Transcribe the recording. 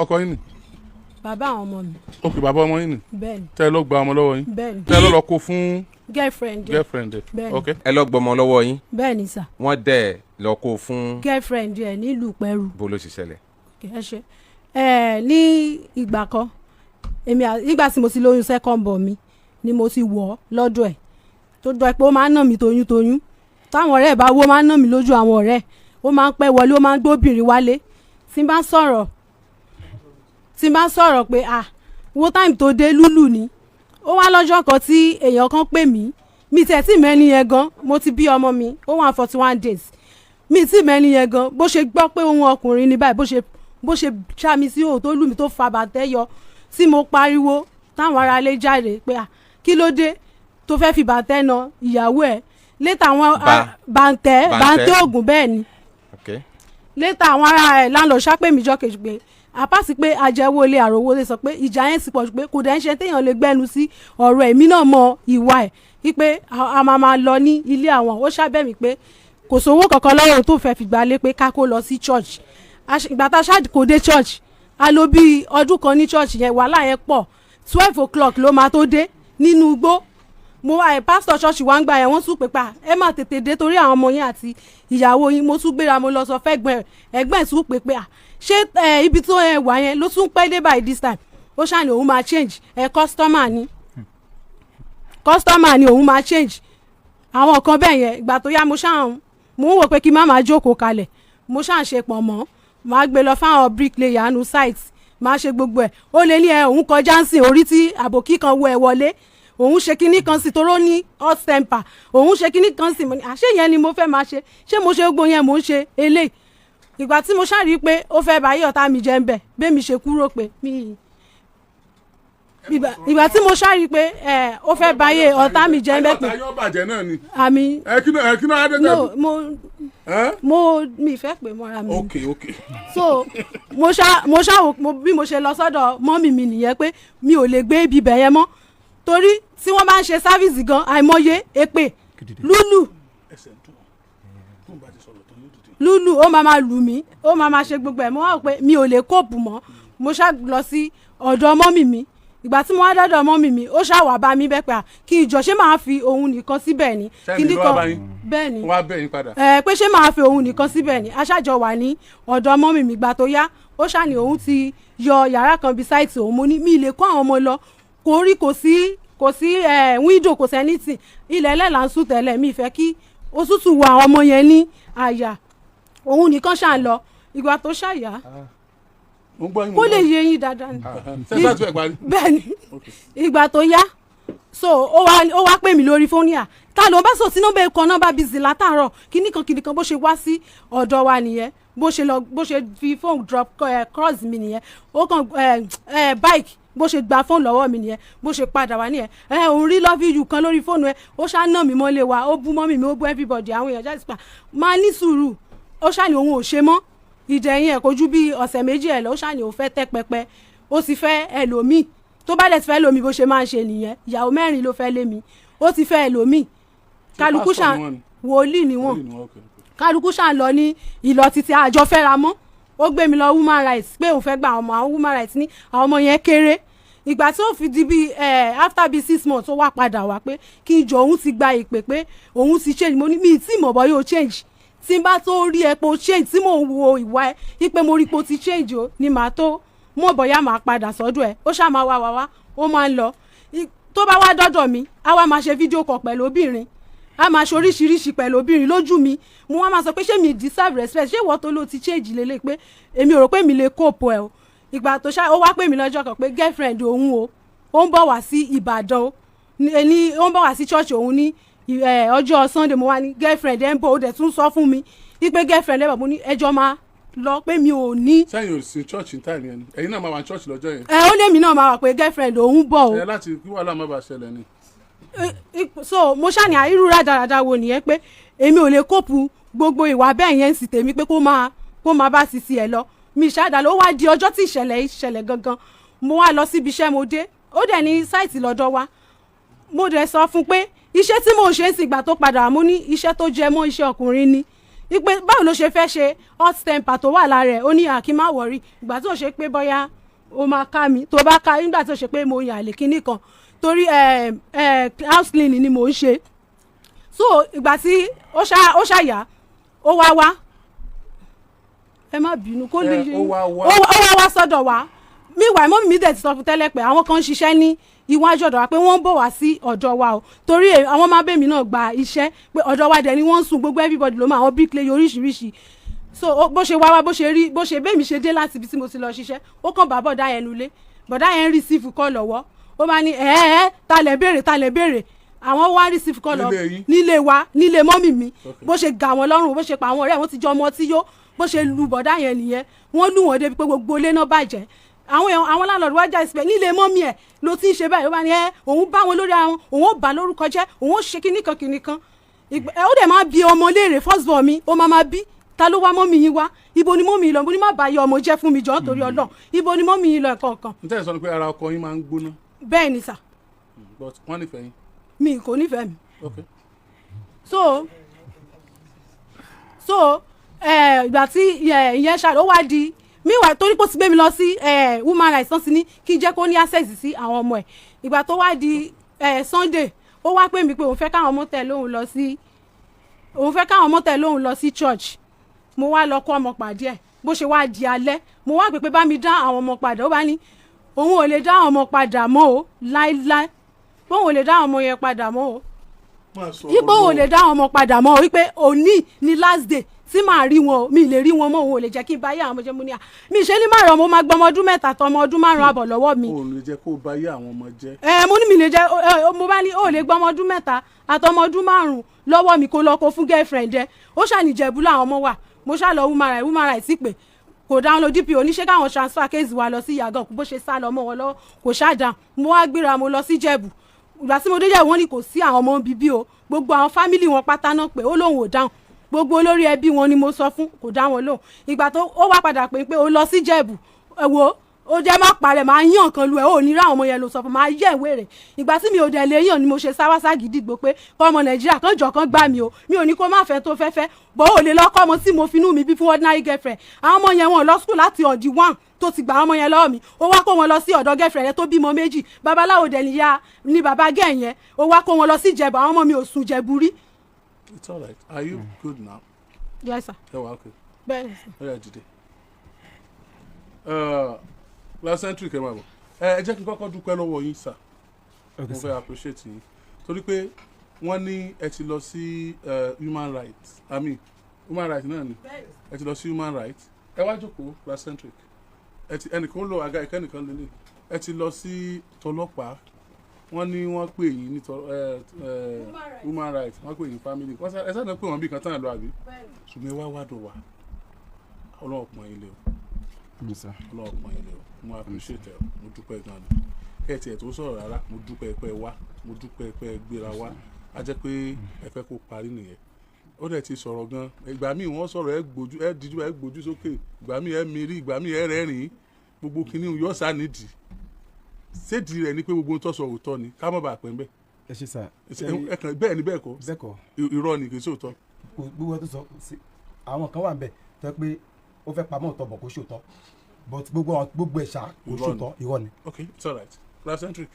Ọkọ yín ni? Bàbá àwọn ọmọ mi. Ok, bàbá ọmọ yín ni? Bẹ́ẹ̀ ni. Tẹ́ ẹ lọ gba ọmọ lọ́wọ́ yín? Bẹ́ẹ̀ ni. Tẹ́ ẹ lọ kó fún girlfriend ẹ̀. Girlfriend ẹ? Bẹ́ẹ̀ ni. Ok. Ẹ lọ gbọmọ lọ́wọ́ yín? Bẹ́ẹ̀ ni sà. Wọ́n dẹ̀ lọ kó fún girlfriend ẹ̀ nílùú Pẹ̀rú. Bó ló ṣe ṣẹlẹ̀? Ẹ ṣe. Ẹ ní ìgbà kan, èmi nígbà tí mo ti lóyún second born mi ni mo ti wọ̀ ọ́ lọ́dọ̀ ẹ̀, tó dọ̀ pé ó máa ń nà mí toyún toyún. Táwọn ọ̀rẹ́ ẹ̀ bá wó, máa ń nà mí lójú àwọn ọ̀rẹ́ ẹ̀. Ó máa ń pẹ́ wọlé, ó máa ń gbóbìnrin wálé. Tí n bá sọ̀rọ̀ pé, "Ah, wo time tó dé," lúlù ni. Ó wá lọ́jọ́ kan tí èèyàn kan pè mí, mi tẹ̀ tí mẹ́ni yẹn gan. Mo ti bí ọmọ mi, ó wà 41 days, mi tí mẹ́ni yẹn gan. Bó ṣe gbọ́ pé ohun ọkùnrin ní báyìí, bó ṣe ṣá mi sí òò, tó lù mí, tó fa bàtẹ́ yọ, tí mo pariwo, táwọn aráalé jáde pé, "Ah, kí ló dé tó fẹ́ fi bàtẹ́ na ìyàwó ẹ̀?" Later àwọn bàǹtẹ́. Bàǹtẹ́. Bàǹtẹ́ ògùn, bẹ́ẹ̀ ni. Later àwọn ará ẹ̀ landlord ṣápè mí jọ́ kejì pé àpáàsì pé ajẹ́wọ́ ilé àròwó lè sọ pé ìjà yẹn ti pọ̀ jù, pé kò dẹ̀ ń ṣe téèyàn lè gbẹ́nu sí ọ̀rọ̀. Ẹ̀mí náà mọ ìwà ẹ̀, wípé a máa máa lọ ní ilé àwọn. Ó ṣàbẹ̀ mí pé kò sówó kankan lọ́wọ́ òun tó fẹ́ fi gbalé, pé ká kó lọ sí church. Ìgbà tá a ṣáà kò dé church, a lò bí ọdún kan ní church yẹn. Wàhálà yẹn pọ̀. 12 o'clock ló máa tó dé nínú igbó. Mo wá ẹ, pásítọ̀ ṣọ́ọ̀ṣì wa ń gbà yẹn, wọ́n tún pè pa, "Ẹ má tètè dé torí àwọn ọmọ yẹn àti ìyàwó yín." Mo tún gbéra, mo lọ sọ fẹ́gbọ́n ẹ̀. Ẹ̀gbọ́n ẹ̀ tún pè pé, "À, ṣé ẹ ibi tó ẹ wà yẹn ló tún pẹ́ dé by this time?" Ó ṣàní òun máa change ẹ, customer ni, customer ni, òun máa change àwọn kan bẹ́ẹ̀ yẹn. Ìgbà tó yá, mo ṣáà mo ń wò pé kí má máa jókòó kalẹ̀. Mo ṣáà ṣe pọ̀ mọ́, máa gbé lọ fáwọn bricklayer nu site, máa ṣe gbogbo ẹ̀. Ó lè ní ẹ òun kọjá ń sìn orí tí àbòkí kan wọ ẹ wọlé, òun ṣe kinní kan sí, toró ní hot temper, òun ṣe kinní kan sí. Mo ní, àṣé yẹn ni mo fẹ́ máa ṣe? Ṣé mo ṣe gbogbo yẹn, mò ń ṣe eléyìí? Ìgbà tí mo ṣáà rí i pé ó fẹ́ báyé ọ̀tá mi jẹ́ ń bẹ̀, bẹ́ẹ̀ mi ṣe kúrò pé mi ìgbà tí mo ṣáà rí i pé ẹ ó fẹ́ báyé ọ̀tá mi jẹ́ ń bẹ̀ pé ọ̀tá yóò bàjẹ́ náà ni. Àmì. Ẹ kí náà adé. No, mo ẹ mo mi fẹ́ pè mọ́ra mi. Ok. So mo ṣá wò mo bí mo ṣe lọ sọ́dọ̀ mummy mi nìyẹn, pé mi ò lè gbé ibi ibẹ̀ yẹn mọ́, torí tí wọ́n bá ń ṣe service gan, àìmọye èpè, lúlù. Ẹsẹ̀ ń dùn tó ń bá ti sọ̀rọ̀ tó ní dìde. Lúlù, ó máa lù mí, ó máa ṣe gbogbo ẹ̀. Mo wá wò pé mi ò lè cope mọ́. Mo ṣá lọ sí ọ̀dọ̀ mummy mi. Ìgbà tí mo wá dọ́dọ̀ mummy mi, ó ṣá wà bá mi bẹ́ẹ̀ pé à, kí ìjọ ṣé máa fi òun nìkan síbẹ̀ ni. Ṣẹ́ni Kíní ló wá bá yín? Bẹ́ẹ̀ ni. Wọ́n á bẹ̀ yín padà. Ẹ pé ṣé máa fi òun nìkan síbẹ̀ ni. Aṣájọ wà ní ọ̀dọ̀ mummy mi. Gbà tó yá, ó ṣàní òun ti yọ yàrá kan bíi site òun. Mo ní mi lè kó àwọn ọmọ lọ, kò rí, kò sí ẹ window, kò sí anything, ilẹ̀ ẹlẹ́la ń sùn tẹ́lẹ̀. Mi fẹ́ kí òtútù wọ àwọn ọmọ yẹn ní àyà. Òun nìkan ṣà ń lọ. Ìgbà tó ṣàyà Mo ń gbọ́ yín. Kó lè yé yín dáadáa ni. Sẹ́sẹ́ tó ẹ̀ parí. Bẹ́ẹ̀ ni. Ìgbà tó yá, so ó wá pè mí lórí fóònù, à ta ló ń bá sọ sí nọ́mbà ẹ̀kọ́, nọ́mbà busy látàárọ̀, kíní kan kíní kan. Bó ṣe wá sí ọ̀dọ̀ wa nìyẹn. Bó ṣe lọ, bó ṣe fi fóònù drop ẹ cross mi nìyẹn. Ó kàn ẹ ẹ bike, bó ṣe gba fóònù lọ́wọ́ mi nìyẹn. Bó ṣe padà wá nìyẹn, ẹ òun rí love you kan lórí fóònù ẹ. Ó ṣá nà mí mọ́lé wa, ó bú mummy mi, ó bú everybody. Àwọn èèyàn jáde pa máa ní sùúrù. Ó ṣá ní òun ò ṣe mọ́. Ìdẹ̀yìn ẹ̀ kò ju bí ọ̀sẹ̀ 2 ẹ̀ lọ, ó ṣá ní òun fẹ́ tẹ́ pẹpẹ, ó sì fẹ́ ẹlòmíì. Tó bá dẹ̀ ti fẹ́ lómi, bó ṣe máa ń ṣe nìyẹn. Ìyàwó mẹ́rin ló fẹ́ lé mi, ó ti fẹ́ ẹlòmíì. Kálukú ṣá Pásítọ̀ ni wọ́n ni? Wòlíì ni wọ́n. Wòlíì ni wọ́n, ok. Kálukú ṣá ń lọ ní ìlọ títí, àjọ fẹ́ra mọ́. Ó gbé mi lọ human rights pé òun fẹ́ gba àwọn ọmọ. Àwọn human rights ní àwọn ọmọ yẹn kéré. Ìgbà tí ó fi di bí after bí 6 months, ó wá padà wá pé kí n jọ, òun ti gba ìpè pé òun ti change. Mo ní mi tí mọ̀ bọ́ yóò change. Tí n bá tó rí ẹ pé o change, tí mò ń wo ìwà ẹ wípé mo rí pé o ti change o, ni màá tó mọ̀ bọ́yá màá padà sọ́dọ̀ ẹ. Ó ṣáà máa wá wá wá, ó máa ń lọ. Tó bá wá dọ́dọ̀ mi, á wá máa ṣe fídíò call pẹ̀lú obìnrin, a máa ṣe oríṣiríṣi pẹ̀lú obìnrin lójú mi. Mo wá máa sọ pé ṣé mi deserve respect? Ṣé ìwọ tó ló ti change lélẹ̀ pé èmi ò rò pé mi lè cope ẹ o? Ìgbà tó ṣá, ó wá pè mí lọ́jọ́ kan pé girlfriend òun o, ó ń bọ̀ wá sí Ìbàdàn o, ní ó ń bọ̀ wá sí church òun ní ọjọ́ Sunday. Mo wá ní girlfriend ẹ̀ ń bọ̀, ó dẹ̀ tún sọ fún mi wípé girlfriend ẹ̀ bọ̀. Mo ní ẹjọ́ máa lọ, pé mi ò ní. Sẹ́yìn ò sí church ní time yẹn ni? Ẹ̀yin náà máa wà ní church lọ́jọ́ yẹn? Ẹ ó lèmi náà máa wà pé girlfriend òun bọ̀ o. Ẹ láti kí wàhálà má bàa ṣẹlẹ̀ ni. So mo ṣàní irú rádaràda wo nìyẹn, pé èmi ò lè cope gbogbo ìwà bẹ́ẹ̀ yẹn sì tèmi, pé kó máa bá sisi ẹ̀ lọ. Mi ṣáàdà ló wá di ọjọ́ tí ìṣẹ̀lẹ̀ yìí ṣẹlẹ̀ gangan. Mo wá lọ síbi iṣẹ́, mo dé, ó dẹ̀ ní site lọ́dọ̀ wa. Mo dẹ̀ sọ fún pé iṣẹ́ tí mò ń ṣe ń sìn, ìgbà tó padà wá, mo ní iṣẹ́ tó jẹ mọ́ iṣẹ́ ọkùnrin ni. Ipe báwo ló ṣe fẹ́ ṣe hot temper tó wà lára ẹ̀? Ó ní àkí má worry. Ìgbà tí ó ṣe pé bóyá ó máa ká mi, tó bá ká, nígbà tí ó ṣe pé mo yàn àlè kinní kan, torí ẹ ẹ house cleaning ni mò ń ṣe. So ìgbà tí ó ṣàyà, ó wá wá, ẹ má bínú, kó lè Ẹ, ó wá wá. Ó wá wá sọ́dọ̀ wa. Meanwhile, mummy mi dẹ̀ ti sọ fún tẹ́lẹ̀ pé àwọn kan ń ṣiṣẹ́ ní iwájú ọ̀dọ̀ wa, pé wọ́n ń bọ̀ wá sí ọ̀dọ̀ wa o, torí àwọn máa bèmí náà gba iṣẹ́, pé ọ̀dọ̀ wa dẹ̀ ni wọ́n ń sùn. Gbogbo everybody ló mọ àwọn bricklayer oríṣiríṣi. So bó ṣe wá wá, bó ṣe rí, bó ṣe bẹ́ẹ̀ mi ṣe dé láti ibi tí mo ti lọ ṣiṣẹ́, ó kàn bá bọ̀dá yẹn nulẹ̀. Bọ̀dá yẹn ń receive call lọ́wọ́. Ó máa ní, "Ẹ̀ẹ́, ta lẹ̀ béèrè, ta lẹ̀ béèrè?" Àwọn wá receive call lọ. Nílé yín? Nílé wa, nílé mummy mi. Bó ṣe gà wọ́n lọ́rùn, bó ṣe pa àwọn ọ̀rẹ́ wọn ti jọ ọmọ tí yó, bó ṣe lu bọ̀dá yẹn nìyẹn. Wọ́n lù wọ́n débi pé gbogbo ilé náà bàjẹ́. Àwọn èèyàn, àwọn landlord wájà ìsìpẹ́, nílé mummy ẹ̀ ló ti ń ṣe báyìí. Ó bá ní ẹ òun bá wọn lórí àwọn, òun ó bà lórúkọ jẹ́, òun ó ṣe kíní kan kíní kan. Ó dẹ̀ máa bi ọmọ léèrè. First born mi, ó máa máa bí, "Ta ló wá mummy yín wá? Ibo ni mummy yín lọ?" Mo ní, "Má bàa yọ ọmọ jẹ́ fún mi, jọ̀ọ́, nítorí Ọlọ́run. Ibo ni mummy yín lọ?" Ẹ̀kọ́ kan. N tẹ́lẹ̀ sọ ni pé ara ọkọ yín máa ń gbóná. Bẹ́ẹ̀ ni sà. But wọ́n nífẹ̀ẹ́ yín? Mi kò nífẹ̀ẹ́ mi. So ìgbà tí ìyẹn ṣàlọ́, ó wá di meanwhile, torí pé ó ti gbé mi lọ sí woman rights tán, ti ní kí n jẹ́ kó ní access sí àwọn ọmọ ẹ̀. Ìgbà tó wá di Sunday, ó wá pè mí pé òun fẹ́ káwọn ọmọ tẹ̀ lóun lọ sí church. Mo wá lọ kó ọmọ pàdé ẹ̀. Bó ṣe wá di alẹ́, mo wá pè pé bá mi dá àwọn ọmọ padà. Ó bá ní òun ò lè dá àwọn ọmọ padà mọ́ o, láíláí, òun ò lè dá àwọn ọmọ yẹn padà mọ́ o. Máa sọ. Ipò òun ò lè dá àwọn ọmọ padà mọ́ o, wípé òní ni last day tí màá rí wọn o, mi lè rí wọn mọ́, òun ò lè jẹ́ kí n bá yé àwọn ọmọ jẹ́. Mo ní à mi ṣe ní márùn ọmọ máa gbọmọ ọdún 3 tọmọ ọdún 5.5 lọ́wọ́ mi. Òun lè jẹ́ kó bá yé àwọn ọmọ jẹ́. Ẹ mo ní mi lè jẹ́ ẹ. Mo bá ní ó lè gbọmọ ọdún 3 àtọmọ ọdún 5 lọ́wọ́ mi, kó lọ kó fún girlfriend ẹ. Ó ṣàníjẹ̀bú làwọn ọmọ wà. Mo ṣá lọ woman right, woman right sí pé kò dáhùn. DPO oníṣẹ́ káwọn transfer case wa lọ sí Ìyàgànkù. Bó ṣe sá lọ mọ́ wọn lọ́wọ́, kò ṣáàdà. Mo wá gbéra, mo lọ sí Jẹ̀bù. Ìgbà tí mo dé Jẹ̀bù, wọ́n ní kò sí àwọn ọmọ bíbí o. Gbogbo àwọn family wọn pátá náà pé ó lóun ò dáhùn. Gbogbo olórí ẹbí wọn ni mo sọ fún, kò dá wọn lóhùn. Ìgbà tó ó wá padà pé ó lọ sí Jẹ̀bù, ẹ wo, ó jẹ́ má parẹ́, máa yàn kan lu ẹ̀, ó ní ráwọn ọmọ yẹn ló sọ fún, máa yẹ ìwé rẹ̀. Ìgbà tí mi ò dẹ̀ lè yàn ni mo ṣe sáwá ságídígbò pé kọ́ ọmọ Nàìjíríà kan jọ kan gbà mí o. Mi ò ní kó má fẹ́ tó fẹ́ fẹ́ bọ́, ò lè lọ́kọ́ ọmọ tí mo finú mi bí fún ordinary girlfriend. Àwọn ọmọ yẹn, wọn lọ school láti on the 1 tó ti gbà àwọn ọmọ yẹn lọ́wọ́ mi. Ó wá kó wọn lọ sí ọ̀dọ̀ girlfriend rẹ tó bímọ 2, babaláwo dẹ̀ níyà ní bàbá gẹ̀ yẹn. Ó wá kó wọn lọ sí Ìjẹ̀bù. Àwọn ọmọ mi ò sùn Jẹ̀bù rí. It's all right. Are you good now? Yes sir. Ẹ wà okay? Bẹ́ẹ̀ ni sir. Ó yá, dìde. Lacentric, ẹ máa bọ̀. Ẹ jẹ́ kí n kọ́kọ́ dúpẹ́ lọ́wọ́ yín sir. Mo fẹ́ appreciate yín torí pé wọ́n ní ẹ ti lọ sí human rights, I mean human rights náà ni ẹ ti lọ sí human rights. Ẹ wá jókòó, Lacentric. Ẹ ti ẹnìkan lò àga ìkẹ́nìkan lélẹ̀. Ẹ ti lọ sí tọlọ́pàá, wọ́n ní wọ́n pè yín ní tọ ẹ ẹ human rights, wọ́n pè yín family, wọ́n ẹ sáà náà pè wọ́n bí kan tán lọ àbí. Ṣùgbọ́n ẹ wá wádùn wa. Ọlọ́run pọ́n yín lé o. Ọlọ́run pọ́n yín lé o. Mo appreciate ẹ o. Mo dúpẹ́ gan ni. Kẹ́ ẹ tiẹ̀ tó sọ̀rọ̀ rárá, mo dúpẹ́ pé ẹ wá, mo dúpẹ́ pé ẹ gbéra wá. Á jẹ́ pé ẹ fẹ́ kó parí nìyẹn. Ó dẹ̀ ti sọ̀rọ̀ gan. Ìgbà míì wọ́n sọ̀rọ̀, ẹ gbójú, ẹ díjú, ẹ gbójú sókè. Ìgbà míì ẹ mírí, ìgbà míì ẹ rẹ́rìn-ín. Gbogbo kinní yóò sá nídìí. Sédìí rẹ̀ ni pé gbogbo ohun tó sọ òótọ́ ni, ká má bàa pẹ́ ń bẹ́. Ẹ ṣe sà. Ẹ kàn bẹ́ẹ̀ ni, bẹ́ẹ̀ kọ́? Bẹ́ẹ̀ kọ́. Irọ́ ni, kì í ṣòótọ́. Gbogbo tó sọ àwọn kan wà ń bẹ̀ tó yẹ pé ó fẹ́ pamọ́ òótọ́ bọ̀, kó ṣòótọ́, but gbogbo ẹ̀ṣà kò Irọ́ ni. ṣòótọ́, irọ́ ni. Okay, it's alright, Lacentric.